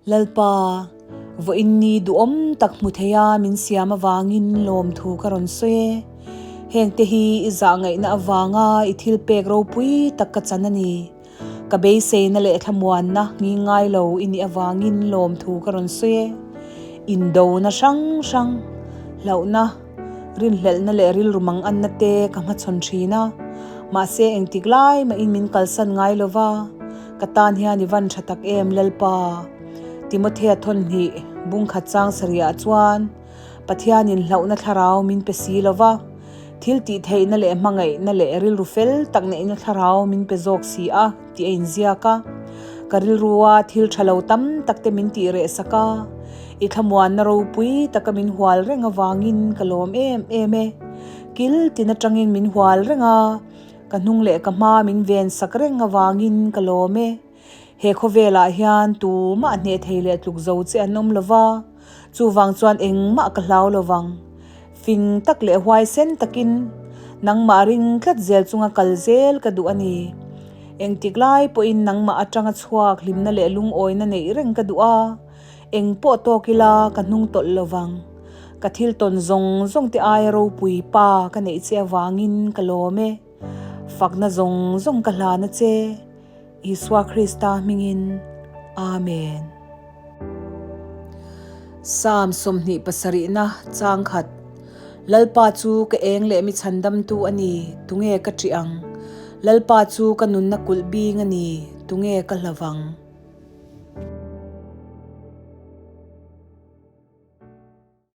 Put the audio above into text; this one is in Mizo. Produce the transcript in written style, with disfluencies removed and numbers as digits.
Lalpa, vawiin ni duhawm tak hmu theia min siam avangin lawmthu ka rawn sawi e. Hengte hi i zahngaihna avanga i thil pek ropui tak ka chan a ni. Ka beiseina leh thlamuanna nghing ngai lo i nih avangin lawmthu ka rawn sawi e. Indona hrang hrang, hlauhna, rinhlelhna leh rilru manganna te ka hmachhawn thin a, mahse engtik lai mahin min kalsan ngai lo va, ka tan hian i van tha tak em Lalpa. Timothea thawnhnih bungkhat chang sarihah chuan Pathianin hlauhna thlarau min pe si lo va, thil tih theihna leh hmangaihna leh rilru fel tak neihna thlarau min pe zawk si a tih a inziak a. Ka rilrua thil tha lo tam tak te min tih reh sak a, i thlamuanna ropui taka min hual reng avangin ka lawm em em e. Kil tin atangin min hual reng a, ka hnung leh ka hma min ven sak reng avangin ka lawm e. He khawvelah hian tumah hneh thei leh tluk zo che an awm lo va, chuvang chuan engmah ka hlau lo vang. Fing tak leh huaisen takin nangmah ring tlat zel chunga kal zel ka duh a ni. Engtik lai pawhin nangmah atanga chhuak hlimna leh lungawina neih reng ka duh a, eng pawh tawk ila ka hnung tawlh lo vang. Ka thil tawn zawng zawng te aia ropui pa ka neih che avangin ka lawm e. Fakna zawng zawng ka hlan a che. Isua Krista hmingin, Amen. Psalm 27na chang khat Lalpa chu ka eng leh mi chhandamtu a ni, tunge ka ṭih ang? Lalpa chu ka nunna kulh bing a ni, tunge ka hla vang?